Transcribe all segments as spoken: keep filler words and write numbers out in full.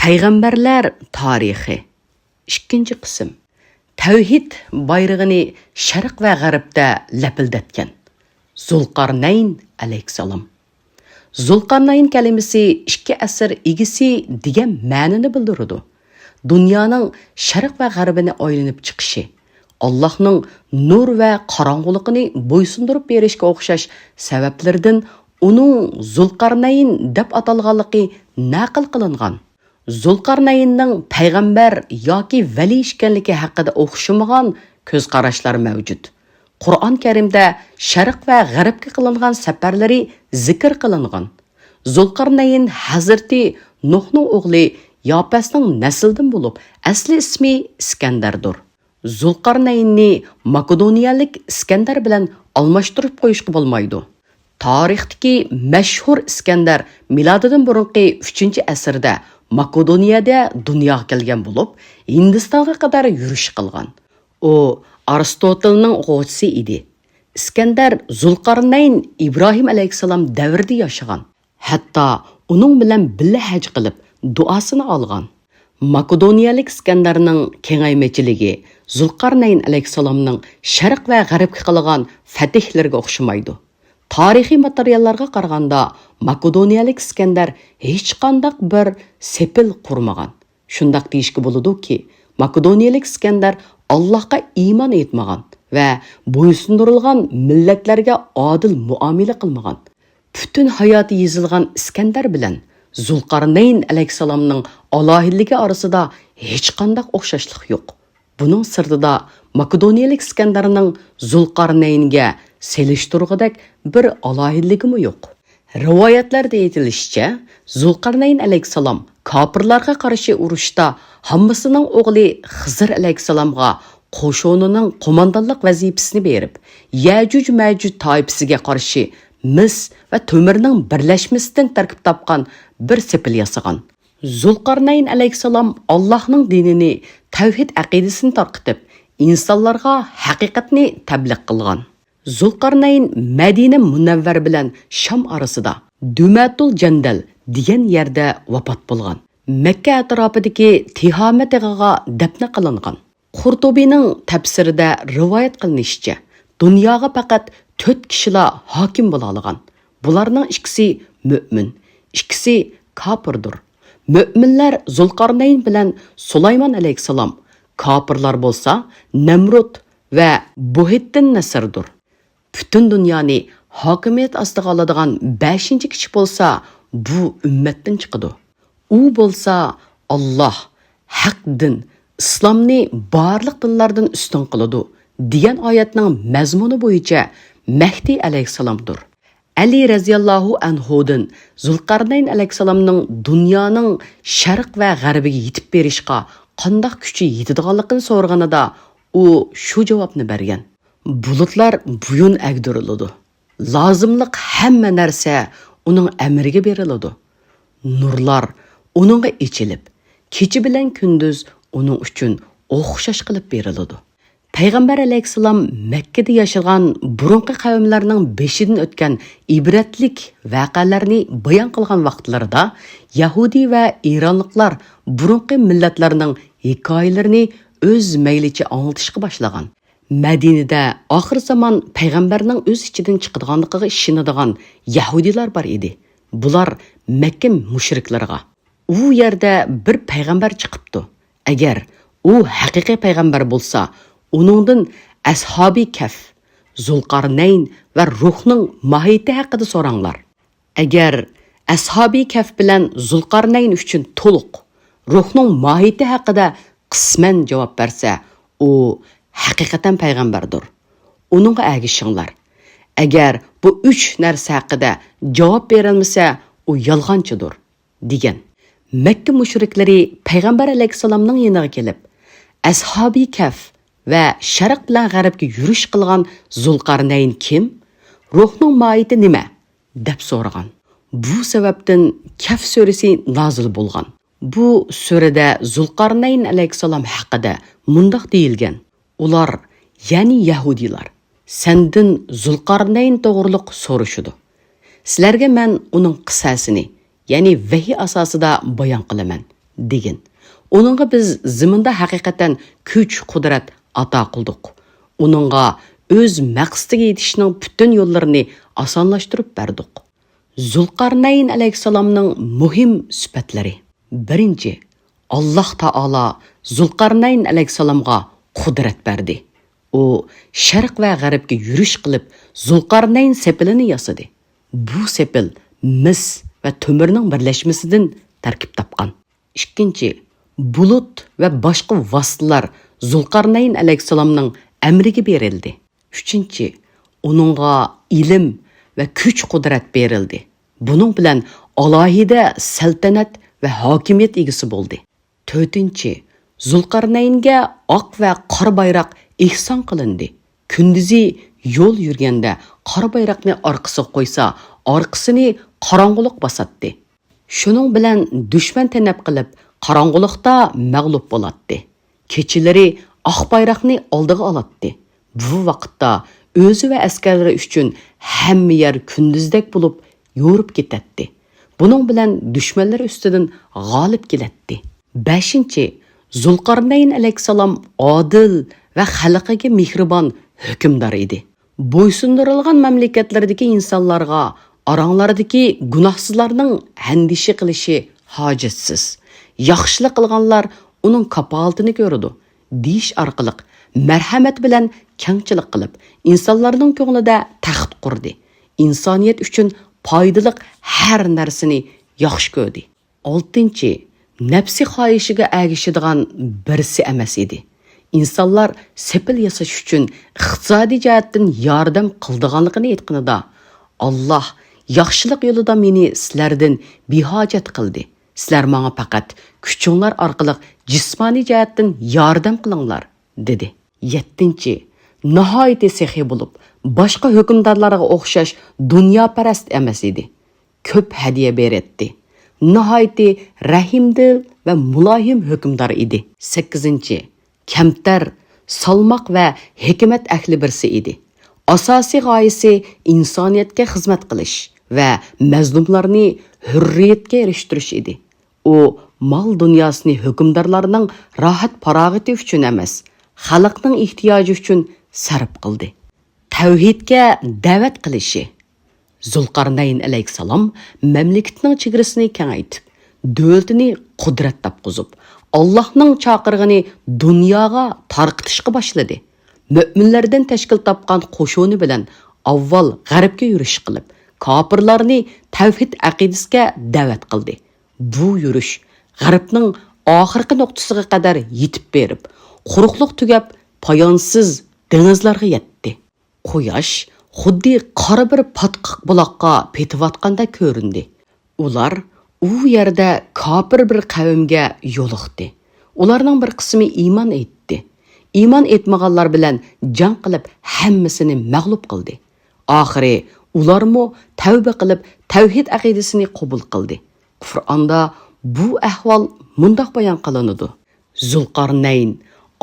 پەيغەمبەرلەر تارىخى. ئىككىنچى قىسىم. تەۋھىد بايرىقىنى شەرق ۋە غەربتە لەپىلدەتكەن. زۇلقارنەين ئەلەيھىسسالام. زۇلقارنەين كەلىمىسى ئىككى ئەسىر ئىگىسى دېگەن مەنىنى بىلدۈرىدۇ. دۇنيانىڭ شەرق ۋە غەربىنى ئايلىنىپ چىقىشى، ئاللاھنىڭ نۇر ۋە قاراڭغۇلۇقىنى بويسۇندۇرۇپ بېرىشكە ئوخشاش سەۋەبلىرىدىن ئۇنىڭ زۇلقارنەين دەپ ئاتالغانلىقى نەقىل قىلىنغان. زۇلقارنەيننىڭ پەيغەمبەر ياكى ۋەلى ئىكەنلىكى ھەققىدە ئوخشىمىغان كۆز قاراشلار مەۋجۇت. قۇرئان كەرىمدە شەرق ۋە غەربكە قىلىنغان سەپەرلىرى زىكىر قىلىنغان. زۇلقارنەين ھەزرىتى نۇھنىڭ ئوغلى ياپەسنىڭ نەسلىدىن بولۇپ، ئەسلى ئىسمى ئىسكەندەردۇر. زۇلقارنەيننى ماكېدونىيەلىك ئىسكەندەر بىلەن ئالماشتۇرۇپ قويۇشقا بولمايدۇ. تارىختىكى مەشھۇر ئىسكەندەر مىلادىدىن بۇرۇنقى ئۈچىنچى ئەسىردە ماكېدونىيەدە دۇنياغا كەلگەن بولۇپ، ھىندىستانغا قەدەر يۈرۈش قىلغان. ئۇ ئارستوتىلنىڭ ئوقۇغۇچىسى ئىدى. ئىسكەندەر زۇلقارنەين ئىبراھىم ئەلەيھىسسالام دەۋرىدە ياشىغان. ھەتتا ئۇنىڭ بىلەن بىللە ھەج قىلىپ، دۇئاسىنى ئالغان. ماكېدونىيەلىك ئىسكەندەرنىڭ كېڭەيمىچىلىكى زۇلقارنەين ئەلەيھىسسالامنىڭ شەرق ۋە غەربكە قىلغان فەتھلىرىگە ئوخشىمايدۇ. تارىخىي ماتېرىياللارغا قارىغاندا، ماكېدونىيەلىك ئىسكەندەر ھېچقانداق بىر سېپىل قۇرمىغان. شۇنداق دېيىشكە بولىدۇكى، ماكېدونىيەلىك ئىسكەندەر ئاللاھقا ئىمان ئېيتمىغان ۋە بويسۇندۇرۇلغان مىللەتلەرگە ئادىل مۇئامىلە قىلمىغان. پۈتۈن ھاياتى يېزىلغان ئىسكەندەر بىلەن زۇلقارنەين ئەلەيھىسسالامنىڭ ئالاھىدىلىكى ئارىسىدا ھېچقانداق ئوخشاشلىق يوق. بۇنىڭ سىرتىدا، ماكېدونىيەلىك ئىسكەندەرنىڭ زۇلقارنەينگە سېلىشتۇرغۇدەك بىر ئالاھىدىلىكىمۇ يوق. رىۋايەتلەردە ئېيتىلىشىچە، زۇلقارنەين ئەلەيھىسسالام كاپىرلارغا قارشى ئۇرۇشتا ھاممىسىنىڭ ئوغلى خىزىر ئەلەيھىسسالامغا قوشۇنىنىڭ قوماندانلىق ۋەزىپىسىنى بېرىپ، يەجۇج مەجۇج تائىپىسىگە قارشى مىس ۋە تۆمۈرنىڭ بىرلەشمىسىدىن تەركىب تاپقان بىر سېپىل ياسىغان. زۇلقارنەين ئەلەيھىسسالام ئاللاھنىڭ دىنىنى، تەۋھىد ئەقىدىسىنى تارقىتىپ، ئىنسانلارغا ھەقىقەتنى تەبلىغ قىلغان. زۇلقارنەين مەدىنە مۇنەۋۋەر بىلەن شام ئارىسىدا دۇمەتۇل جەندەل دېگەن يەردە ۋاپات بولغان. مەككە ئەتراپىدىكى تىھامە تېغىغا دەپنە قىلىنغان. قۇرتۇبىنىڭ تەپسىرىدە رىۋايەت قىلىنىشىچە، دۇنياغا پەقەت تۆت كىشىلا ھاكىم بولالىغان. بۇلارنىڭ ئىككىسى مۆمىن، ئىككىسى كاپىردۇر. مۆمىنلەر زۇلقارنەين بىلەن سۇلايمان ئەلەيھىسسالام، كاپىرلار بولسا نەمرۇت ۋە بۇھىتتىن نەسىردۇر. پۈتۈن دۇنيانى ھاكىمىيەت ئاستىغا ئالىدىغان بەشىنچى كىشى بولسا بۇ ئۈممەتتىن چىقىدۇ. ئۇ بولسا، «ئاللاھ ھەق دىن، ئىسلامنى بارلىق دىنلاردىن ئۈستۈن قىلىدۇ» دېگەن ئايەتنىڭ مەزمۇنى بويىچە مەھدى ئەلەيھىسسالامدۇر. ئەلى رەزىياللاھۇ ئەنھۇدىن زۇلقارنەين ئەلەيھىسسالامنىڭ دۇنيانىڭ شەرق ۋە غەربىگە يېتىپ بېرىشقا قانداق كۈچى يېتىدىغانلىقىنى سورىغىنىدا، ئۇ شۇ جاۋابنى بەرگەن: «بۇلۇتلار بويۇن ئەگدۈرۈلىدۇ. لازىملىق ھەممە نەرسە ئۇنىڭ ئەمرىگە بېرىلىدۇ. نۇرلار ئۇنىڭغا ئېچىلىپ، كېچە بىلەن كۈندۈز ئۇنىڭ ئۈچۈن ئوخشاش قىلىپ بېرىلىدۇ.» پەيغەمبەر ئەلەيھىسسالام مەككىدە ياشىغان بۇرۇنقى قەۋملەرنىڭ بېشىدىن ئۆتكەن ئىبرەتلىك ۋەقەلەرنى بايان قىلغان ۋاقىتلىرىدا، يەھۇدىي ۋە ئىرانلىقلار بۇرۇنقى مىللەتلەرنىڭ ھېكايىلىرىنى ئۆز مەيلىچە ئاڭلىتىشقا باشلىغان. مەدىنىدە ئاخىر زامان پەيغەمبەرنىڭ ئۆز ئىچىدىن چىقىدىغانلىقىغا ئىشىنىدىغان يەھۇدىيلار بار ئىدى. بۇلار مەككە مۇشرىكلىرىغا، «ئۇ يەردە بىر پەيغەمبەر چىقىپتۇ. ئەگەر ئۇ ھەقىقىي پەيغەمبەر بولسا، ئۇنىڭدىن ئەسھابى كەھف، زۇلقارنەين ۋە روھنىڭ ماھىيىتى ھەققىدە سوراڭلار. ئەگەر ئەسھابى كەھف بىلەن زۇلقارنەين ئۈچۈن تولۇق، روھنىڭ ماھىيىتى ھەققىدە قىسمەن جاۋاب بەرسە، ئۇ ھەقىقەتەن پەيغەمبەردۇر. ئۇنىڭغا ئەگىشىڭلار. ئەگەر بۇ ئۈچ نەرسە ھەققىدە جاۋاب بېرەلمىسە، ئۇ يالغانچىدۇر» دېگەن. مەككە مۇشرىكلىرى پەيغەمبەر ئەلەيھىسسالامنىڭ يېنىغا كېلىپ، «ئەسھابى كەھف ۋە شەرق بىلەن غەربكە يۈرۈش قىلغان زۇلقارنەين كىم؟ روھنىڭ ماھىيىتى نېمە؟» دەپ سورىغان. بۇ سەۋەبتىن كەھف سۈرىسى نازىل بولغان. بۇ سۈرىدە زۇلقارنەين ئەلەيھىسسالام ھەققىدە مۇنداق دېيىلگەن: «ئۇلار، يەنى يەھۇدىيلار، سەندىن زۇلقارنەين توغرۇلۇق سورىشىدۇ. سىلەرگە مەن ئۇنىڭ قىسسەسىنى، يەنى ۋەھىي ئاساسىدا بايان قىلىمەن» دېگىن. ئۇنىڭغا بىز زېمىندا ھەقىقەتەن كۈچ-قۇدرەت ئاتا قىلدۇق. ئۇنىڭغا ئۆز مەقسىتىگە يېتىشنىڭ پۈتۈن يوللىرىنى ئاسانلاشتۇرۇپ بەردۇق. زۇلقارنەين ئەلەيھىسسالامنىڭ مۇھىم سۈپەتلىرى. بىرىنچى، ئاللاھ تائالا زۇلقارنەين ئەلەيھىسسالامغا قۇدرەت بەردى. ئۇ شەرق ۋە غەربكە يۈرۈش قىلىپ، زۇلقارنەين سېپىلىنى ياسىدى. بۇ سېپىل مىس ۋە تۆمۈرنىڭ بىرلەشمىسىدىن تەركىب تاپقان. ئىككىنچى، بۇلۇت ۋە باشقا ۋاسىتىلەر زۇلقارنەين ئەلەيھىسسالامنىڭ ئەمرىگە بېرىلدى. ئۈچىنچى، ئۇنىڭغا ئىلىم ۋە كۈچ-قۇدرەت بېرىلدى. بۇنىڭ بىلەن ئالاھىدە سەلتەنەت ۋە ھاكىمىيەت ئىگىسى بولدى. تۆتىنچى، زۇلقارنەينگە ئاق ۋە قارا بايراق ئېھسان قىلىندى. كۈندۈزى يول يۈرگەندە قارا بايراقنى ئارقىسىغا قويسا، ئارقىسىنى قاراڭغۇلۇق باساتتى. شۇنىڭ بىلەن دۈشمەن تەنەپ قىلىپ، قاراڭغۇلۇقتا مەغلۇپ بولاتتى. كېچىلىرى ئاق بايراقنى ئالدىغا ئالاتتى. بۇ ۋاقىتتا ئۆزى ۋە ئەسكەرلىرى ئۈچۈن ھەممە يەر كۈندۈزدەك بولۇپ يورۇپ كېتەتتى. بۇنىڭ بىلەن دۈشمەنلىرى ئۈستىدىن غالىب كېلەتتى. بەشىنچى، زۇلقارنەين ئەلەيھىسسالام ئادىل ۋە خەلقىگە مېھرىبان ھۆكۈمدار ئىدى. بويسۇندۇرۇلغان مەملىكەتلەردىكى ئىنسانلارغا ئاراڭلاردىكى گۇناھسىزلارنىڭ ئەندىشە قىلىشى ھاجەتسىز، ياخشىلىق قىلغانلار ئۇنىڭ كاپالىتىنى كۆرىدۇ، دېيىش ئارقىلىق مەرھەمەت بىلەن كەڭچىلىك قىلىپ، ئىنسانلارنىڭ كۆڭلىدە تەخت قۇردى. ئىنسانىيەت ئۈچۈن پايدىلىق ھەر نەرسىنى ياخشى كۆردى. ئالتىنچى، نەپسى خاھىشىگە ئەگىشىدىغان بىرسى ئەمەس ئىدى. ئىنسانلار سېپىل ياساش ئۈچۈن ئىقتىسادىي جەھەتتىن ياردەم قىلىدىغانلىقىنى ئېيتقىنىدا، ئاللاھ ياخشىلىق يولىدا مېنى سىلەردىن بىھاجەت قىلدى. سىلەر ماڭا پەقەت كۈچۈڭلار ئارقىلىق جىسمانىي جەھەتتىن ياردەم قىلىڭلار، دېدى. يەتتىنچى، ناھايىتى سېخىي بولۇپ، باشقا ھۆكۈمدارلارغا ئوخشاش دۇنياپەرەس ئەمەس ئىدى. كۆپ ھەدىيە بېرەتتى. ناھايىتى رەھىمدىل ۋە مۇلايىم ھۆكۈمدار ئىدى. سەككىزىنچى، كەمتەر، سالماق ۋە ھېكمەت ئەھلى بىرسى ئىدى. ئاساسىي غايىسى ئىنسانىيەتكە خىزمەت قىلىش ۋە مەزلۇملارنى ھۆررىيەتكە ئېرىشتۈرۈش ئىدى. ئۇ مال-دۇنياسىنى ھۆكۈمدارلارنىڭ راھەت-پاراغىتى ئۈچۈن ئەمەس، خەلقنىڭ ئېھتىياجى ئۈچۈن سەرپ قىلدى. تەۋھىدكە دەۋەت قىلىشى. زۇلقارنەين ئەلەيھىسسالام مەملىكىتىنىڭ چېگرىسىنى كېڭەيتىپ، دۆلىتىنى قۇدرەت تاپقۇزۇپ، ئاللاھنىڭ چاقىرىقىنى دۇنياغا تارقىتىشقا باشلىدى. مۆمىنلەردىن تەشكىل تاپقان قوشۇنى بىلەن ئاۋۋال غەربكە يۈرۈش قىلىپ، كاپىرلارنى تەۋھىد ئەقىدىسىگە دەۋەت قىلدى. بۇ يۈرۈش غەربنىڭ ئاخىرقى نۇقتىسىغا قەدەر يېتىپ بېرىپ، قۇرۇقلۇق تۈگەپ، پايانسىز دېڭىزلارغا يەتتى. قۇياش خۇددى قارا بىر پاتقاق بۇلاققا پېتىۋاتقاندەك كۆرۈندى. ئۇلار ئۇ يەردە كاپىر بىر قەۋمگە يولۇقتى. ئۇلارنىڭ بىر قىسمى ئىمان ئېيتتى. ئىمان ئېيتمىغانلار بىلەن جەڭ قىلىپ، ھەممىسىنى مەغلۇپ قىلدى. ئاخىرى ئۇلارمۇ تەۋبە قىلىپ، تەۋھىد ئەقىدىسىنى قوبۇل قىلدى. قۇرئاندا بۇ ئەھۋال مۇنداق بايان قىلىنىدۇ: زۇلقارنەين،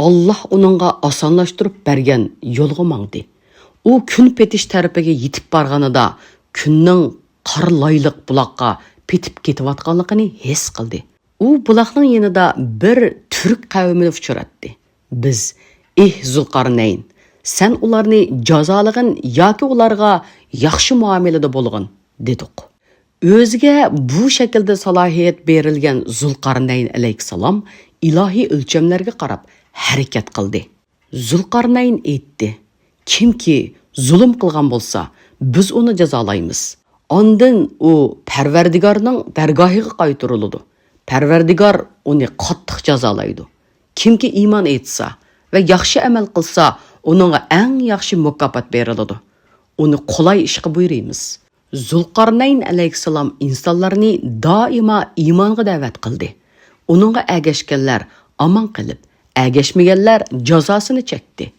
ئاللاھ ئۇنىڭغا ئاسانلاشتۇرۇپ بەرگەن يولغا ماڭدى. ئۇ كۈن پېتىش تەرىپىگە يېتىپ بارغىنىدا، كۈننىڭ قارا لايلىق بۇلاققا پېتىپ كېتىۋاتقانلىقىنى ھېس قىلدى. ئۇ بۇلاقنىڭ يېنىدا بىر تۈرك قەۋمىنى ئۇچراتتى. بىز، ئېھ زۇلقارنەين، سەن ئۇلارنى جازالىغىن ياكى ئۇلارغا ياخشى مۇئامىلىدە بولغىن، دېدۇق. ئۆزىگە بۇ شەكىلدە سالاھىيەت بېرىلگەن زۇلقارنەين ئەلەيھىسسالام ئىلاھىي ئۆلچەملەرگە قاراپ ھەرىكەت قىلدى. زۇلقارنەين ئېيتتى: كىمكى زۇلۇم قىلغان بولسا، بىز ئۇنى جازالايمىز. ئاندىن ئۇ پەرۋەردىگارنىڭ دەرگاھىغا قايتۇرۇلىدۇ. پەرۋەردىگار ئۇنى قاتتىق جازالايدۇ. كىمكى ئىمان ئېيتسا ۋە ياخشى ئەمەل قىلسا، ئۇنىڭغا ئەڭ ياخشى مۇكاپات بېرىلىدۇ. ئۇنى قولاي ئىشقا بۇيرۇيمىز. زۇلقارنەين ئەلەيھىسسالام ئىنسانلارنى دائىما ئىمانغا دەۋەت قىلدى. ئۇنىڭغا ئەگەشكەنلەر ئامان قېلىپ، ئەگەشمىگەنلەر جازاسىنى چەكتى.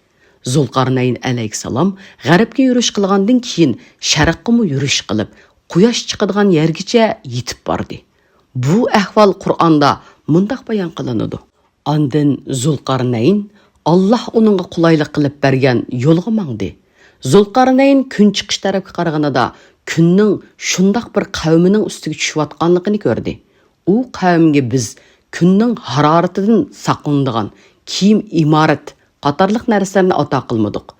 زۇلقارنەين ئەلەيھىسسالام غەربكە يۈرۈش قىلغاندىن كېيىن، شەرققىمۇ يۈرۈش قىلىپ، قۇياش چىقىدىغان يەرگىچە يېتىپ باردى. بۇ ئەھۋال قۇرئاندا مۇنداق بايان قىلىنىدۇ: ئاندىن زۇلقارنەين، ئاللاھ ئۇنىڭغا قولايلىق قىلىپ بەرگەن يولغا ماڭدى. زۇلقارنەين كۈن چىقىش تەرەپكە قارىغىنىدا، كۈننىڭ شۇنداق بىر قەۋمىنىڭ ئۈستىگە چۈشۈۋاتقانلىقىنى كۆردى. ئۇ قەۋمگە بىز كۈننىڭ ھارارىتىدىن ساقلىنىدىغان كىيىم، ئىمارەت قاتارلىق نەرسىلەرنى ئاتا قىلمىدۇق.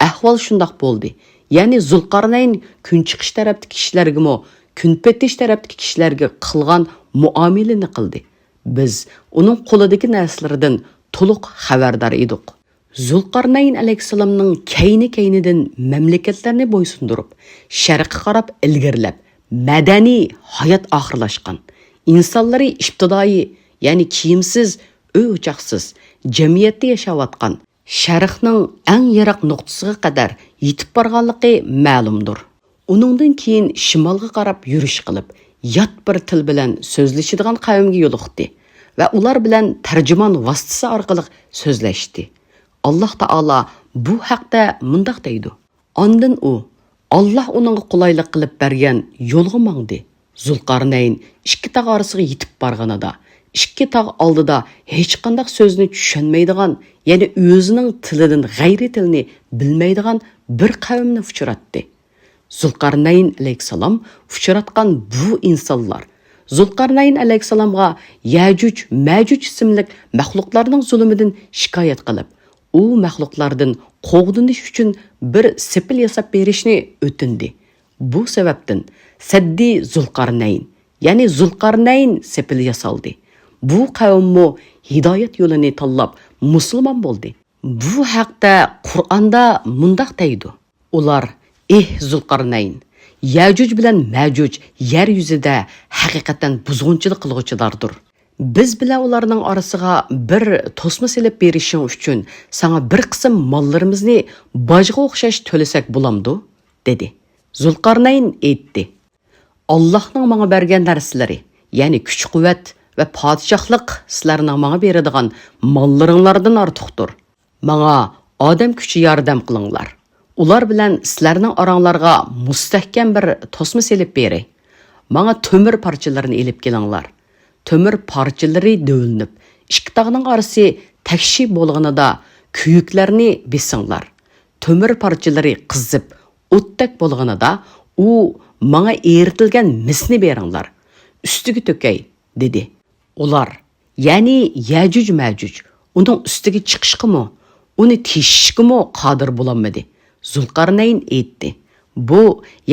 ئەھۋال شۇنداق بولدى. يەنى زۇلقارنەين كۈنچىقىش تەرەپتىكى كىشىلەرگىمۇ، كۈنپېتىش تەرەپتىكى كىشىلەرگە قىلغان مۇئامىلىنى قىلدى. بىز ئۇنىڭ قولىدىكى نەرسىلىرىدىن تولۇق خەۋەردار ئىدۇق. زۇلقارنەين ئەلەيھىسسالامنىڭ كەينى-كەينىدىن مەملىكەتلەرنى بويسۇندۇرۇپ، شەرققە قاراپ ئىلگىرىلەپ، مەدەنىي ھايات ئاخىرلاشقان، ئىنسانلىرى ئىپتىدائىي، يەنى كىيىمسىز، ئۆي-ئوچاقسىز، جەمئىيەتتە ياشاۋاتقان، شەرقنىڭ ئەڭ يىراق نۇقتىسىغا قەدەر يېتىپ بارغانلىقى مەلۇمدۇر. ئۇنىڭدىن كېيىن شىمالغا قاراپ يۈرۈش قىلىپ، يات بىر تىل بىلەن سۆزلىشىدىغان قەۋمگە يولۇقتى ۋە ئۇلار بىلەن تەرجىمان ۋاسىتىسى ئارقىلىق سۆزلەشتى. ئاللاھ تائالا بۇ ھەقتە مۇنداق دەيدۇ: ئاندىن ئۇ، ئاللاھ ئۇنىڭغا قولايلىق قىلىپ بەرگەن يولغا ماڭدى. زۇلقارنەين ئىككى تاغ ئارىسىغا يېتىپ بارغىنىدا، ئىككى تاغ ئالدىدا ھېچقانداق سۆزنى چۈشەنمەيدىغان، يەنى ئۆزىنىڭ تىلىدىن غەيرىي تىلنى بىلمەيدىغان بىر قەۋمنى ئۇچراتتى. زۇلقارنەين ئەلەيھىسسالام ئۇچراتقان بۇ ئىنسانلار زۇلقارنەين ئەلەيھىسسالامغا يەجۈج، مەجۈج ئىسىملىك مەخلۇقلارنىڭ زۇلۇمىدىن شىكايەت قىلىپ، ئۇ مەخلۇقلاردىن قوغدىنىش ئۈچۈن بىر سېپىل ياساپ بېرىشنى ئۆتۈندى. بۇ سەۋەبتىن سەددى زۇلقارنەين، يەنى زۇلقارنەين سېپىلى ياسالدى. بۇ قەۋممۇ ھىدايەت يولىنى تاللاپ مۇسۇلمان بولدى. بۇ ھەقتە قۇرئاندا مۇنداق دەيدۇ: ئۇلار، ئېھ زۇلقارنەين، يەجۈج بىلەن مەجۈج يەر يۈزىدە ھەقىقەتەن بۇزغۇنچىلىق قىلغۇچىلاردۇر. بىز بىلەن ئۇلارنىڭ ئارىسىغا بىر توسما سېلىپ بېرىشىڭ ئۈچۈن ساڭا بىر قىسىم ماللىرىمىزنى باجغا ئوخشاش تۆلىسەك بولامدۇ؟ دېدى. زۇلقارنەين ئېيتتى: ئاللاھنىڭ ماڭا بەرگەن نەرسىلىرى، يەنى كۈچ-قۇۋۋەت ۋە پادىشاھلىق سىلەرنىڭ ماڭا بېرىدىغان ماللىرىڭلاردىن ئارتۇقتۇر. ماڭا ئادەم كۈچى ياردەم قىلىڭلار. ئۇلار بىلەن سىلەرنىڭ ئاراڭلارغا مۇستەھكەم بىر توسما سېلىپ بېرەي. ماڭا تۆمۈر پارچىلىرىنى ئېلىپ كېلىڭلار. تۆمۈر پارچىلىرى دۆۋىلىنىپ، ئىككى تاغنىڭ ئارىسى تەكشى بولغىنىدا كۆيۈكلەرنى بېسىڭلار. تۆمۈر پارچىلىرى قىزىپ، ئوتتەك بولغىنىدا ئۇ ماڭا ئېرىتىلگەن مىسنى بېرىڭلار. ئۈستىگە تۆكەي، دېدى. ئۇلار، يەنى يەجۈج-مەجۈج ئۇنىڭ ئۈستىگە چىقىشقىمۇ، ئۇنى تېشىشكىمۇ قادىر بولالمىدى. زۇلقارنەين ئېيتتى: بۇ،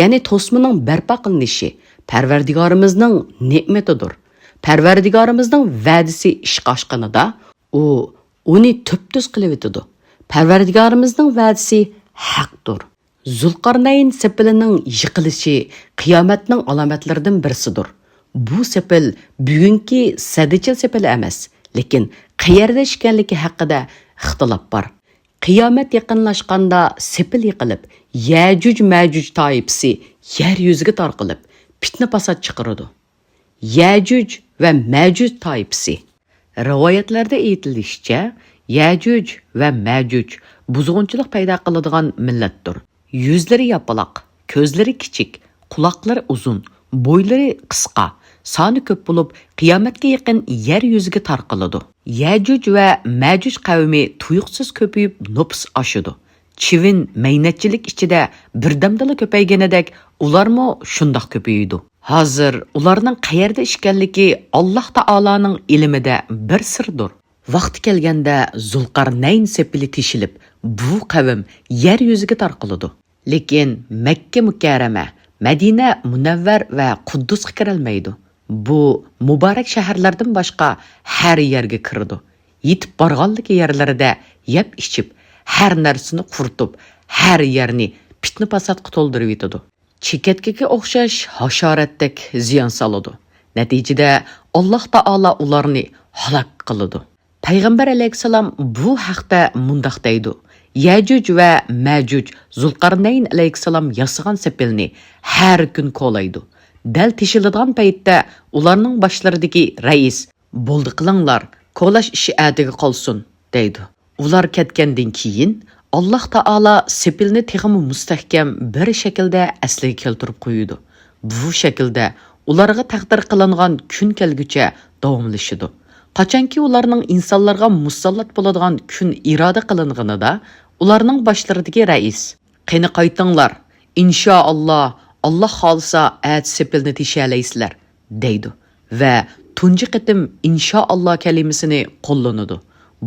يەنى توسمىنىڭ بەرپا قىلىنىشى پەرۋەردىگارىمىزنىڭ نېمىتىدۇر. پەرۋەردىگارىمىزنىڭ ۋەدىسى ئىشقا ئاشقىنىدا، ئۇ ئۇنى تۈپتۈز قىلىۋېتىدۇ. پەرۋەردىگارىمىزنىڭ ۋەدىسى ھەقتۇر. زۇلقارنەين سېپىلىنىڭ يىقىلىشى قىيامەتنىڭ ئالامەتلىرىدىن بىرسىدۇر. بۇ سېپىل بۈگۈنكى سەددىچىل سېپىلى ئەمەس، لېكىن قەيەردە ئىكەنلىكى ھەققىدە ئىختىلاپ بار. قىيامەت يېقىنلاشقاندا سېپىل يىقىلىپ، يەجۈج-مەجۈج تائىپىسى يەر يۈزىگە تارقىلىپ، پىتنە-پاسات چىقىرىدۇ. يەجۈج ۋە مەجۈج تائىپىسى. رىۋايەتلەردە ئېيتىلىشىچە، يەجۈج ۋە مەجۈج بۇزغۇنچىلىق پەيدا قىلىدىغان مىللەتتۇر. يۈزلىرى ياپىلاق، كۆزلىرى كىچىك، قۇلاقلىرى ئۇزۇن، بويلىرى قىسقا، سانى كۆپ بولۇپ، قىيامەتكە يېقىن يەر يۈزىگە تارقىلىدۇ. يەجۈج ۋە مەجۈج قەۋمى تۇيۇقسىز كۆپىيىپ، نوپۇس ئاشىدۇ. چىۋىن مەينەتچىلىك ئىچىدە بىردەمدىلا كۆپەيگىنىدەك، ئۇلارمۇ شۇنداق كۆپىيىدۇ. ھازىر ئۇلارنىڭ قەيەردە ئىكەنلىكى ئاللاھ تائالانىڭ ئىلمىدە بىر سىردۇر. ۋاقتى كەلگەندە زۇلقارنەين سېپىلى تېشىلىپ، بۇ قەۋم يەر يۈزىگە تارقىلىدۇ. لېكىن مەككە مۇكەررەمە، مەدىنە مۇنەۋۋەر ۋە قۇددۇسقا كىرەلمەيدۇ. بۇ مۇبارەك شەھەرلەردىن باشقا ھەر يەرگە كىرىدۇ. يېتىپ بارغانلىكى يەرلىرىدە يەپ ئىچىپ، ھەر نەرسىنى قۇرۇتۇپ، ھەر يەرنى پىتنە-پاساتقا تولدۇرۇۋېتىدۇ. چېكەتكىگە ئوخشاش ھاشارەتتەك زىيان سالىدۇ. نەتىجىدە، ئاللاھ تائالا ئۇلارنى ھالاك قىلىدۇ. پەيغەمبەر ئەلەيھىسسالام بۇ ھەقتە مۇنداق دەيدۇ: يەجۈج ۋە مەجۈج زۇلقارنەين ئەلەيھىسسالام ياسىغان سېپىلنى ھەر كۈن كولايدۇ. دەل تېشىلىدىغان پەيتتە ئۇلارنىڭ باشلىرىدىكى رەئىس: «بولدى قىلىڭلار، كولاش ئىشى ئەتىگە قالسۇن» دەيدۇ. ئۇلار كەتكەندىن كېيىن، ئاللاھ تائالا سېپىلنى تېخىمۇ مۇستەھكەم بىر شەكىلدە ئەسلىگە كەلتۈرۈپ قويىدۇ. بۇ شەكىلدە ئۇلارغا تەقدىر قىلىنغان كۈن كەلگۈچە داۋاملىشىدۇ. قاچانكى ئۇلارنىڭ ئىنسانلارغا مۇسەللەت بولىدىغان كۈن ئىرادە قىلىنغىنىدا، ئۇلارنىڭ باشلىرىدىكى رەئىس: «قېنى قايتىڭلار، ئىنشائاللا، ئاللاھ خالىسا ئەتە سېپىلنى تېشىيەلەيسىلەر» دەيدۇ ۋە تۇنجى قېتىم ئىنشائاللا كەلىمىسىنى قوللىنىدۇ.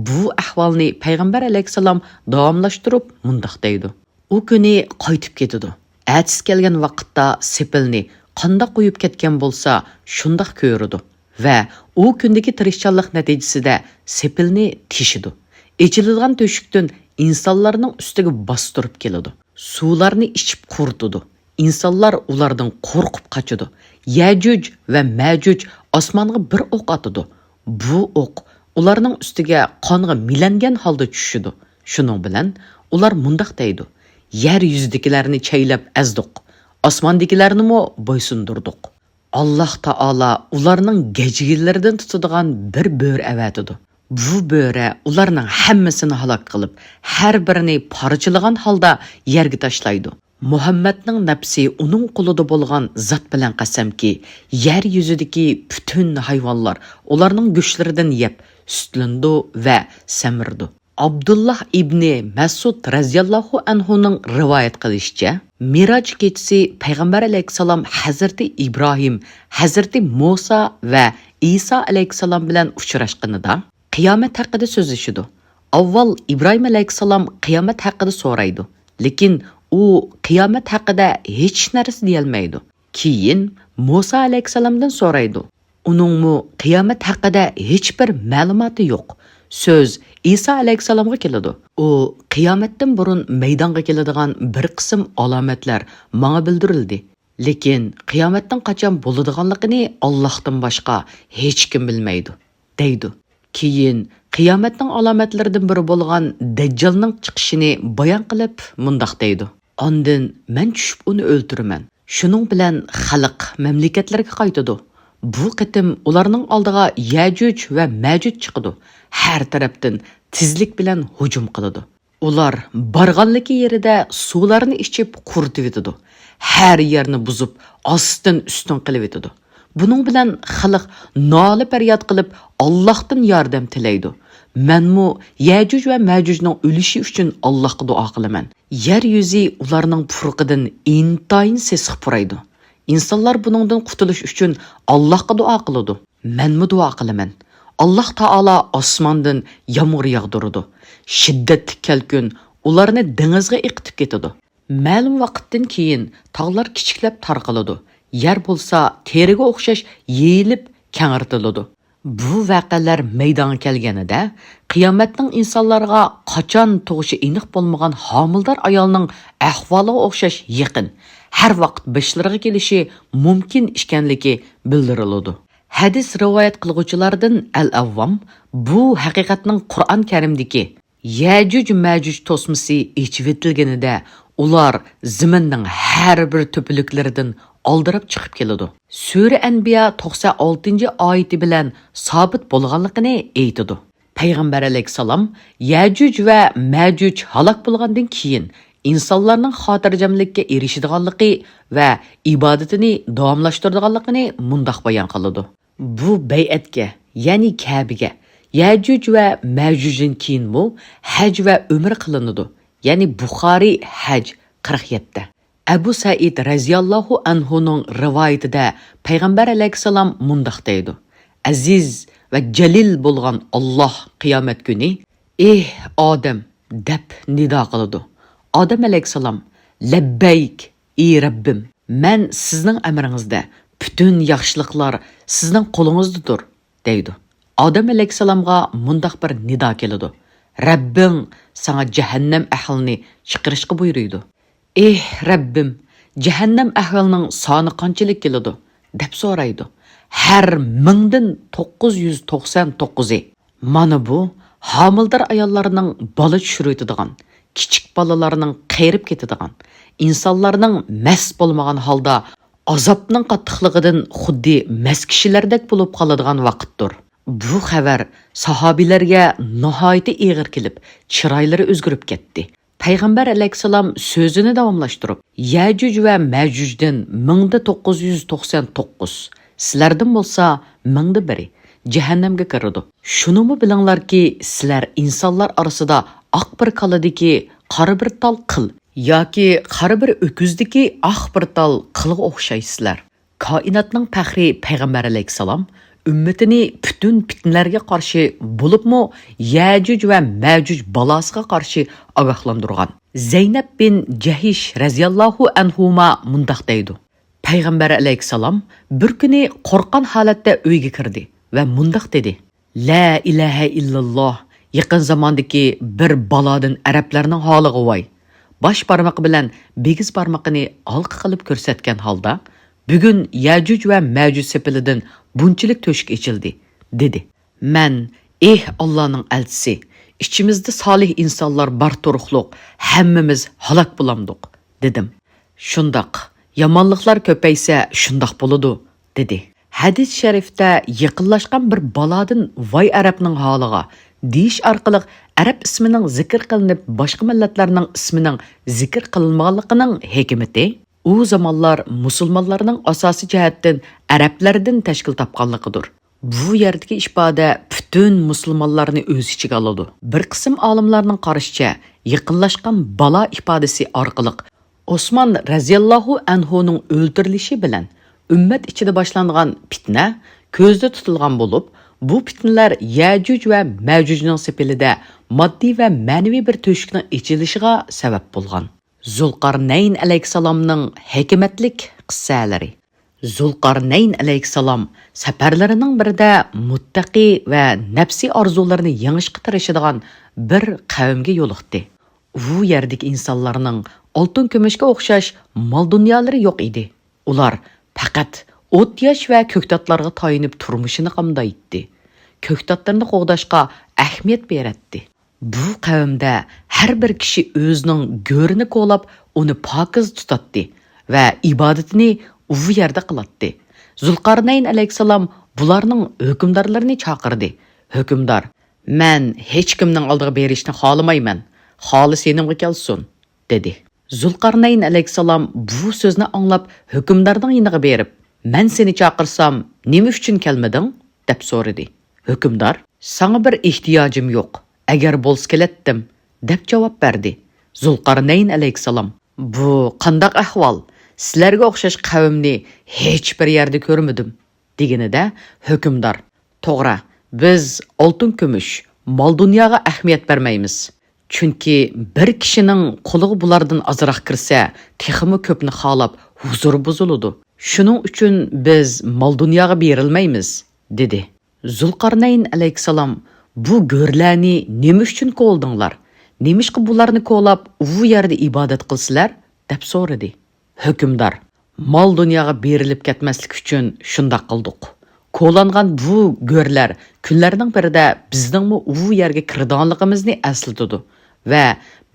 بۇ ئەھۋالنى پەيغەمبەر ئەلەيھىسسالام داۋاملاشتۇرۇپ مۇنداق دەيدۇ: ئۇ كۈنى قايتىپ كېتىدۇ. ئەتىسى كەلگەن ۋاقىتتا سېپىلنى قانداق قويۇپ كەتكەن بولسا، شۇنداق كۆرىدۇ ۋە ئۇ كۈندىكى تىرىشچانلىق نەتىجىسىدە سېپىلنى تېشىدۇ. ئېچىلىدىغان تۆشۈكتىن ئىنسانلارنىڭ ئۈستىگە باستۇرۇپ كېلىدۇ. سۇلارنى ئىچىپ قۇرۇتىدۇ. ئىنسانلار ئۇلاردىن قورقۇپ قاچىدۇ. يەجۇج ۋە مەجۇج ئاسمانغا بىر ئوق ئاتىدۇ. بۇ ئوق ئۇلارنىڭ ئۈستىگە قانغا مىلەنگەن ھالدا چۈشىدۇ. شۇنىڭ بىلەن ئۇلار مۇنداق دەيدۇ: يەر يۈزىدىكىلەرنى چەيلەپ ئەزدۇق. ئاسماندىكىلەرنىمۇ بويسۇندۇردۇق. ئاللاھ تائالا ئۇلارنىڭ گەجگىلىرىدىن تۇتىدىغان بىر بۆرە ئەۋەتىدۇ. بۇ بۆرە ئۇلارنىڭ ھەممىسىنى ھالاك قىلىپ، ھەر بىرىنى پارچىلىغان ھالدا يەرگە تاشلايدۇ. مۇھەممەدنىڭ نەپسى ئۇنىڭ قولىدا بولغان زات بىلەن قەسەمكى، يەر يۈزىدىكى پۈتۈن ھايۋانلار ئۇلارنىڭ گۆشلىرىدىن يەپ، سۈتلىنىدۇ ۋە سەمرىدۇ. ئابدۇللاھ ئىبنى مەسئۇد رەزىياللاھۇ ئەنھۇنىڭ رىۋايەت قىلىشىچە، مىراج كېچىسى پەيغەمبەر ئەلەيھىسسالام ھەزرىتى ئىبراھىم، ھەزرىتى مۇسا ۋە ئىسا ئەلەيھىسسالام بىلەن ئۇچراشقىنىدا، قىيامەت ھەققىدە سۆزلىشىدۇ. ئاۋۋال ئىبراھىم ئەلەيھىسسالام قىيامەت ھەققىدە سورايدۇ، لېكىن ئۇ قىيامەت ھەققىدە ھېچ نەرسە دېيەلمەيدۇ. كېيىن مۇسا ئەلەيھىسسالامدىن سورايدۇ. ئۇنىڭمۇ قىيامەت ھەققىدە ھېچبىر مەلۇماتى يوق. سۆز ئىسا ئەلەيھىسسالامغا كېلىدۇ. ئۇ: قىيامەتتىن بۇرۇن مەيدانغا كېلىدىغان بىر قىسىم ئالامەتلەر ماڭا بىلدۈرۈلدى. لېكىن قىيامەتنىڭ قاچان بولىدىغانلىقىنى ئاللاھتىن باشقا ھېچكىم بىلمەيدۇ، دەيدۇ. كېيىن قىيامەتنىڭ ئالامەتلىرىدىن بىرى بولغان دەججالنىڭ چىقىشىنى بايان قىلىپ مۇنداق دەيدۇ: ئاندىن مەن چۈشۈپ ئۇنى ئۆلتۈرىمەن. شۇنىڭ بىلەن خەلق مەملىكەتلىرىگە قايتىدۇ. بۇ قېتىم ئۇلارنىڭ ئالدىغا يەجۇج ۋە مەجۇج چىقىدۇ. ھەر تەرەپتىن تېزلىك بىلەن ھۇجۇم قىلىدۇ. ئۇلار بارغانلىكى يېرىدە سۇلارنى ئىچىپ قۇرۇتۇۋېتىدۇ. ھەر يەرنى بۇزۇپ، ئاستىن ئۈستۈن قىلىۋېتىدۇ. بۇنىڭ بىلەن خەلق نالە پەرياد قىلىپ، ئاللاھتىن ياردەم تىلەيدۇ. مەنمۇ يەجۇج ۋە مەجۇجنىڭ ئۆلۈشى ئۈچۈن ئاللاھقا دۇئا قىلىمەن. يەر يۈزى ئۇلارنىڭ پۇرىقىدىن ئىنتايىن سېسىق پۇرايدۇ. ئىنسانلار بۇنىڭدىن قۇتۇلۇش ئۈچۈن ئاللاھقا دۇئا قىلىدۇ. مەنمۇ دۇئا قىلىمەن. ئاللاھ تائالا ئاسماندىن يامغۇر ياغدۇرىدۇ. شىددەتلىك كەلكۈن ئۇلارنى دېڭىزغا ئېقىتىپ كېتىدۇ. مەلۇم ۋاقىتتىن كېيىن تاغلار كىچىكلەپ تارقىلىدۇ. يەر بولسا تېرىگە ئوخشاش يېيىلىپ كەڭرىتىلىدۇ. بۇ ۋەقەلەر مەيدانغا كەلگىنىدە، قىيامەتنىڭ ئىنسانلارغا قاچان تۇغۇشى ئېنىق بولمىغان ھامىلىدار ئايالنىڭ ئەھۋالىغا ئوخشاش يېقىن، ھەر ۋاقىت بېشلىرىغا كېلىشى مۇمكىن ئىكەنلىكى بىلدۈرۈلىدۇ. ھەدىس رىۋايەت قىلغۇچىلاردىن ئەل-ئەۋۋام بۇ ھەقىقەتنىڭ قۇرئان كەرىمدىكى يەجۇج مەجۇج توسمىسى ئېچىۋېتىلگىنىدە، ئۇلار زېمىننىڭ ھەر بىر تۆپىلىكلىرىدىن ئالدىراپ چىقىپ كېلىدۇ. سۈرە ئەنبىيا توقسان ئالتىنچى ئايىتى بىلەن سابىت بولغانلىقىنى ئېيتىدۇ. پەيغەمبەر ئەلەيھىسسالام يەجۇج ۋە مەجۇج ھالاك بولغاندىن كېيىن ئىنسانلارنىڭ خاتىرجەملىككە ئېرىشىدىغانلىقى ۋە ئىبادىتىنى داۋاملاشتۇرىدىغانلىقىنى مۇنداق بايان قىلىدۇ: بۇ بەيئەتكە، يەنى كەبىگە، يەجۇج ۋە مەجۇجدىن كېيىنمۇ ھەج ۋە ئۆمرە قىلىنىدۇ، يەنى بۇخارىي، ھەج، قىرىق يەتتە. ئەبۇ سەئىد رەزىياللاھۇ ئەنھۇنىڭ رىۋايىتىدە پەيغەمبەر ئەلەيھىسسالام مۇنداق دەيدۇ: ئەزىز ۋە جەلىل بولغان ئاللاھ قىيامەت كۈنى: ئېھ ئادەم، دەپ نىدا قىلىدۇ. ئادەم ئەلەيھىسسالام: لەببەيك، ئى رەببىم، مەن سىزنىڭ ئەمرىڭىزدە، پۈتۈن ياخشىلىقلار سىزنىڭ قولىڭىزدىدۇر، دەيدۇ. ئادەم ئەلەيھىسسالامغا مۇنداق بىر نىدا كېلىدۇ: رەببىڭ ساڭا جەھەننەم ئەھلىنى چىقىرىشقا بۇيرۇيدۇ. ئېھ رەببىم، جەھەننەم ئەھلىنىڭ سانى قانچىلىك كېلىدۇ؟ دەپ سورايدۇ. ھەر مىڭدىن توققۇز يۈز توقسان توققۇزى. مانا بۇ ھامىلىدار ئاياللارنىڭ بالا چۈشۈرۈۋېتىدىغان، كىچىك بالىلارنىڭ قېرىپ كېتىدىغان، ئىنسانلارنىڭ مەست بولمىغان ھالدا ئازابنىڭ قاتتىقلىقىدىن خۇددى مەست كىشىلەردەك بولۇپ قالىدىغان ۋاقىتتۇر. بۇ خەۋەر ساھابىلەرگە ناھايىتى ئېغىر كېلىپ، چىرايلىرى ئۆزگىرىپ كەتتى. پەيغەمبەر ئەلەيھىسسالام سۆزىنى داۋاملاشتۇرۇپ، يەجۇج ۋە مەجۇجدىن مىڭدا توققۇز يۈز توقسان توققۇز، سىلەردىن بولسا مىڭدا بىرى جەھەننەمگە كىرىدۇ. شۇنىمۇ بىلىڭلاركى، سىلەر ئىنسانلار ئارىسىدا ئاق بىر كالىدىكى قارا بىر تال قىل ياكى قارا بىر ئۆكۈزدىكى ئاق بىر تال قىلغا ئوخشايسىلەر. كائىناتنىڭ پەخرى پەيغەمبەر ئەلەيھىسسالام ئۈممىتىنى پۈتۈن پىتنىلەرگە قارشى، بولۇپمۇ يەجۈج ۋە مەجۈج بالاسىغا قارشى ئاگاھلاندۇرغان. زەينەپ بىن جەھش رەزىياللاھۇ ئەنھۇما مۇنداق دەيدۇ: پەيغەمبەر ئەلەيھىسسالام بىر كۈنى قورققان ھالەتتە ئۆيگە كىردى ۋە مۇنداق دېدى: «لا ئىلاھە ئىللاللا، يېقىن زاماندىكى بىر بالادىن ئەرەبلەرنىڭ ھالىغا ۋاي!» باش بارمىقى بىلەن بىگىز بارمىقىنى ھالقا قىلىپ كۆرسەتكەن ھالدا، «بۈگۈن يەجۈج ۋە مەجۈج سېپىلىدىن بۇنچىلىك تۆشۈك ئېچىلدى» دېدى. مەن: «ئېھ، ئاللانىڭ ئەلچىسى، ئىچىمىزدە سالىھ ئىنسانلار بار تۇرۇقلۇق ھەممىمىز ھالاك بولامدۇق؟» دېدىم. «شۇنداق، يامانلىقلار كۆپەيسە شۇنداق بولىدۇ» دېدى. ھەدىس شەرىفتە «يېقىنلاشقان بىر بالادىن ۋاي ئەرەبنىڭ ھالىغا» دېيىش ئارقىلىق ئەرەب ئىسمىنىڭ زىكىر قىلىنىپ، باشقا مىللەتلەرنىڭ ئىسمىنىڭ زىكىر قىلىنمىغانلىقىنىڭ ھېكمىتى ئۇ زامانلار مۇسۇلمانلارنىڭ ئاساسىي جەھەتتىن ئەرەبلەردىن تەشكىل تاپقانلىقىدۇر. بۇ يەردىكى ئىپادە پۈتۈن مۇسۇلمانلارنى ئۆز ئىچىگە ئالىدۇ. بىر قىسىم ئالىملارنىڭ قارىشىچە، يېقىنلاشقان بالا ئىپادىسى ئارقىلىق ئوسمان رەزىياللاھۇ ئەنھۇنىڭ ئۆلتۈرۈلۈشى بىلەن ئۈممەت ئىچىدە باشلانغان پىتنە كۆزدە تۇتۇلغان بولۇپ، بۇ پىتنىلەر يەجۈج ۋە مەجۈجنىڭ سېپىلىدە ماددىي ۋە مەنىۋى بىر تۆشۈكنىڭ ئېچىلىشىغا سەۋەب بولغان. زۇلقارنەين ئەلەيھىسسالامنىڭ ھېكمەتلىك قىسسەلىرى. زۇلقارنەين ئەلەيھىسسالام سەپەرلىرىنىڭ بىرىدە مۇتتەقىي ۋە نەپسىي ئارزۇلىرىنى يېڭىشقا تىرىشىدىغان بىر قەۋمگە يولۇقتى. ئۇ يەردىكى ئىنسانلارنىڭ ئالتۇن-كۈمۈشكە ئوخشاش مال-دۇنيالىرى يوق ئىدى. ئۇلار پەقەت ئوت-ياش ۋە كۆكتاتلارغا تايىنىپ تۇرمۇشىنى قامدايتتى. كۆكتاتلىرىنى قوغداشقا ئەھمىيەت بېرەتتى. بۇ قەۋمدە ھەر بىر كىشى ئۆزىنىڭ گۆرىنى كولاپ، ئۇنى پاكىز تۇتاتتى ۋە ئىبادىتىنى ئۇ يەردە قىلاتتى. زۇلقارنەين ئەلەيھىسسالام بۇلارنىڭ ھۆكۈمدارلىرىنى چاقىردى. ھۆكۈمدار: «مەن ھېچكىمنىڭ ئالدىغا بېرىشنى خالىمايمەن، خالىسا يېنىمغا كەلسۇن» دېدى. زۇلقارنەين ئەلەيھىسسالام بۇ سۆزنى ئاڭلاپ، ھۆكۈمدارنىڭ يېنىغا بېرىپ: «مەن سېنى چاقىرسام، نېمە ئۈچۈن كەلمىدىڭ؟» دەپ سورىدى. ھۆكۈمدار: «ساڭا بىر ئېھتىياجىم يوق، ئەگەر بولسا كېلەتتىم» دەپ جاۋاب بەردى. زۇلقارنەين ئەلەيھىسسالام: «بۇ قانداق ئەھۋال؟ سىلەرگە ئوخشاش قەۋمنى ھېچبىر يەردە كۆرمىدىم» دېگىنىدە، ھۆكۈمدار: «توغرا، بىز ئالتۇن-كۈمۈش، مال-دۇنياغا ئەھمىيەت بەرمەيمىز. چۈنكى بىر كىشىنىڭ قولىغا بۇلاردىن ئازراق كىرسە، تېخىمۇ كۆپنى خالاپ، ھۇزۇرى بۇزۇلىدۇ. شۇنىڭ ئۈچۈن بىز مال-دۇنياغا بېرىلمەيمىز» دېدى. زۇلقارنەين ئەلەيھىسسالام: «بۇ گۆرلەرنى نېمە ئۈچۈن كولىدىڭلار؟ نېمىشقا بۇلارنى كولاپ، ئۇ يەردە ئىبادەت قىلىسىلەر؟» دەپ سورىدى. ھۆكۈمدار: «مال-دۇنياغا بېرىلىپ كەتمەسلىك ئۈچۈن شۇنداق قىلدۇق. كولانغان بۇ گۆرلەر كۈنلەرنىڭ بىرىدە بىزنىڭمۇ ئۇ يەرگە كىرىدىغانلىقىمىزنى ئەسلىتىدۇ ۋە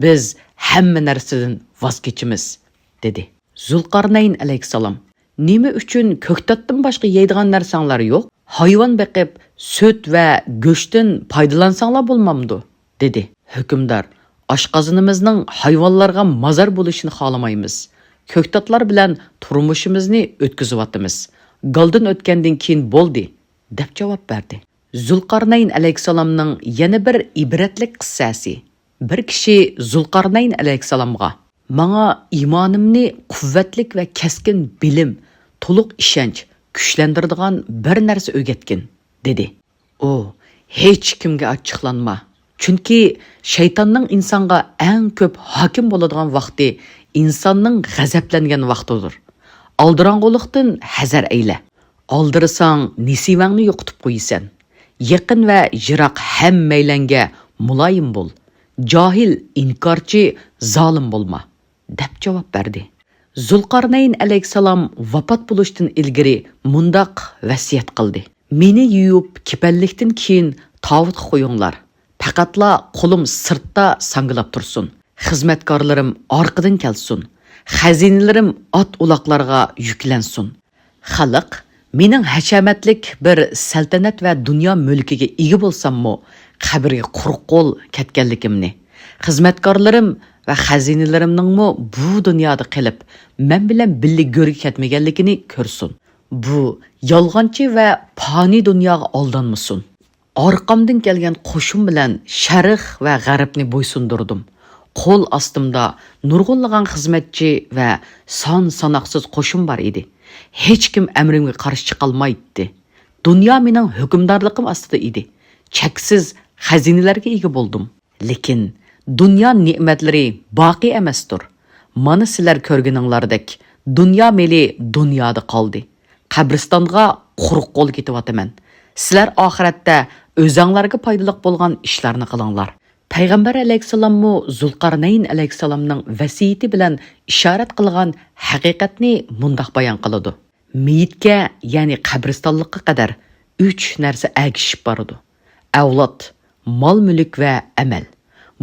بىز ھەممە نەرسىدىن ۋاز كېچىمىز» دېدى. زۇلقارنەين ئەلەيھىسسالام: «نېمە ئۈچۈن كۆكتاتتىن باشقا يەيدىغان نەرسەڭلار يوق؟ ھايۋان بېقىپ، سۈت ۋە گۆشتىن پايدىلانساڭلار بولمامدۇ؟» دېدى. ھۆكۈمدار: «ئاشقازىنىمىزنىڭ ھايۋانلارغا مازار بولۇشىنى خالىمايمىز. كۆكتاتلار بىلەن تۇرمۇشىمىزنى ئۆتكۈزۈۋاتىمىز. گالدىن ئۆتكەندىن كېيىن بولدى» دەپ جاۋاب بەردى. زۇلقارنەين ئەلەيھىسسالامنىڭ يەنە بىر ئىبرەتلىك قىسسەسى. بىر كىشى زۇلقارنەين ئەلەيھىسسالامغا: «ماڭا ئىمانىمنى قۇۋۋەتلىك ۋە كەسكىن بىلىم، تولۇق ئىشەنچ كۈچلەندۈرىدىغان بىر نەرسە ئۆگەتكىن» دېدى. ئۇ: «ھېچكىمگە ئاچچىقلانما، چۈنكى شەيتاننىڭ ئىنسانغا ئەڭ كۆپ ھاكىم بولىدىغان ۋاقتى ئىنساننىڭ غەزەپلەنگەن ۋاقتىدۇر. ئالدىراڭغۇلۇقتىن ھەزەر ئەيلە. ئالدىرىساڭ، نېسىۋەڭنى يوقىتىپ قويىسەن. يېقىن ۋە يىراق ھەممەيلەنگە مۇلايىم بول. جاھىل، ئىنكارچى، زالىم بولما» دەپ جاۋاب بەردى. زۇلقارنەين ئەلەيھىسسالام ۋاپات بولۇشتىن ئىلگىرى مۇنداق ۋەسىيەت قىلدى: «مېنى يۇيۇپ، كېپەنلىكتىن كېيىن تاۋۇتقا قويۇڭلار. پەقەتلا قولۇم سىرتتا ساڭگىلاپ تۇرسۇن. خىزمەتكارلىرىم ئارقىدىن كەلسۇن. خەزىنىلىرىم ئات-ئۇلاقلارغا يۈكلەنسۇن. خەلق مېنىڭ ھەشەمەتلىك بىر سەلتەنەت ۋە دۇنيا مۈلكىگە ئىگە بولساممۇ، قەبرىگە قۇرۇق قول كەتكەنلىكىمنى، خىزمەتكارلىرىم ۋە خەزىنىلىرىمنىڭمۇ بۇ دۇنيادا قېلىپ، مەن بىلەن بىللە گۆرگە كەتمىگەنلىكىنى كۆرسۇن. بۇ يالغانچى ۋە پانىي دۇنياغا ئالدانمىسۇن. ئارقامدىن كەلگەن قوشۇن بىلەن شەرق ۋە غەربنى بويسۇندۇردۇم. قول ئاستىمدا نۇرغۇنلىغان خىزمەتچى ۋە سان-ساناقسىز قوشۇن بار ئىدى. ھېچكىم ئەمرىمگە قارشى چىقالمايتتى. دۇنيا مېنىڭ ھۆكۈمدارلىقىم ئاستىدا ئىدى. چەكسىز خەزىنىلەرگە ئىگە بولدۇم. لېكىن دۇنيا نېمەتلىرى باقىي ئەمەستۇر. مانا سىلەر كۆرگىنىڭلاردەك، دۇنيا مېلى دۇنيادا قالدى. قەبرىستانغا قۇرۇق قول كېتىۋاتىمەن. سىلەر ئاخىرەتتە ئۆزەڭلارگە پايدىلىق بولغان ئىشلارنى قىلىڭلار. پەيغەمبەر ئەلەيھىسسالاممۇ زۇلقارنەين ئەلەيھىسسالامنىڭ ۋەسىيىتى بىلەن ئىشارەت قىلغان ھەقىقەتنى مۇنداق بايان قىلىدۇ: مېيىتكە، يەنى قەبرىستانلىققا قەدەر ئۈچ نەرسە ئەگىشىپ بارىدۇ. ئەۋلاد، مال-مۈلۈك ۋە ئەمەل.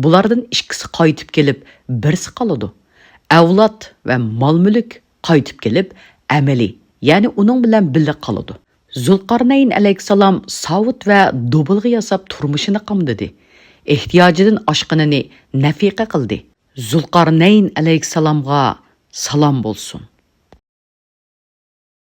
بۇلاردىن ئىككىسى قايتىپ كېلىپ، بىرسى قالىدۇ. ئەۋلاد ۋە مال-مۈلۈك قايتىپ كېلىپ، ئەمىلى، يەنى ئۇنىڭ بىلەن بىللە قالىدۇ. زۇلقارنەين ئەلەيھىسسالام ساۋۇت ۋە دۇبۇلغا ياساپ تۇرمۇشىنى قامدىدى. ئېھتىياجىدىن ئاشقىنىنى نەفىقە قىلدى. زۇلقارنەين ئەلەيھىسسالامغا سالام بولسۇن.